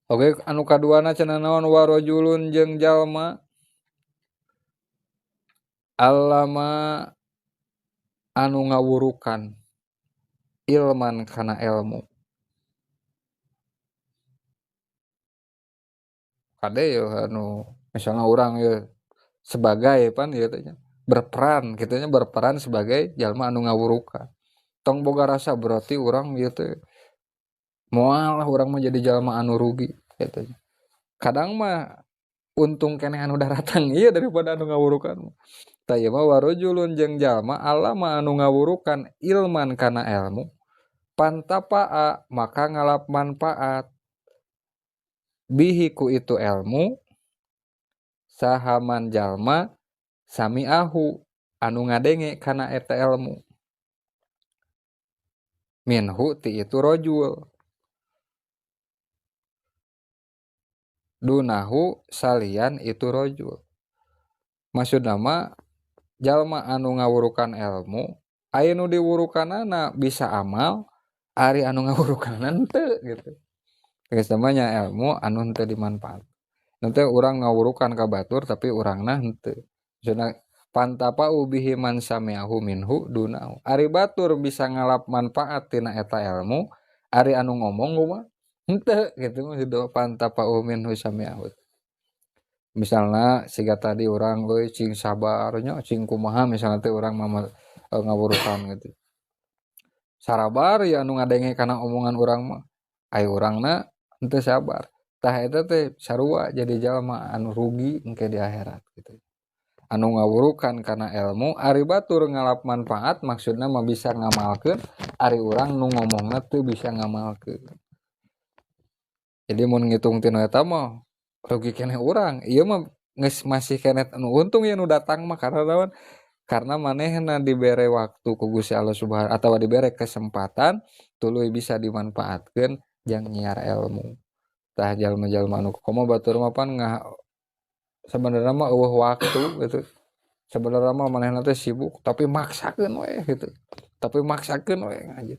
Oke, anu kaduana cenah naon warajulun jeung jalma allama anu ngawurukan ilman kana ilmu. Kade ya anu misalnya orang ya sebagai pan ieu teh nya berperan kitu nya, berperan sebagai jalma anu ngawurukan. Tong boga rasa berarti urang ieu teh moal lah urang mah jadi jalma anu rugi kitu. Kadang mah untung keneh anu daratang ieu daripada anu ngawurukan. Tah ieu mah warajulun jeung jalma alama anu ngawurukan ilman kana ilmu pantapaa maka ngalap manfaat bihi ku itu ilmu sahaman jalma sami'ahu anu ngadenge kana eta ilmu minhu ti itu rajul dunahu salian itu rajul. Maksudna mah jalma anu ngawurukan ilmu aya nu diwurukanana bisa amal, ari anu ngawurukanana henteu gitu. Geus namanya ilmu anu henteu dimanfaat. Nanti urang ngawurukan ka batur tapi urangna henteu. Maksudna pantapa ubihi man sami'ahu minhu dunahu. Ari batur bisa ngalap manfaat tina eta ilmu, ari anu ngomong kumaha? Henteu gitu maksudna pantapa minhu sami'ahu. Misalna siga tadi urang euy cing sabar nya cing kumaha misalna teh urang mah ngawurukan gitu. Sarabar ya anu ngadenge kana omongan urang mah, aya urangna henteu sabar. Tah eta teh sarua jadi jalma anu rugi engke di akhirat gitu. Anu ngawurukan kana ilmu ari batur ngalap manfaat maksudna mah bisa ngamalkeun, ari urang nu ngomongna teu bisa ngamalkeun. Jadi mun ngitung tina eta mah rugi keneh urang. Ieu mah geus masih keneh anu untung ieu nu datang mah karena naon? Karena manehna dibere waktu ku Gusti Allah Subhanahu atawa dibere kesempatan tuluy bisa dimanfaatkeun jang nyiar ilmu. Tah jalma-jalma anu komo batur mah pan sabenerna mah eueuh waktu gitu. Sabenerna mah manehna teh sibuk tapi maksakeun we gitu. Tapi maksakeun we ngaji.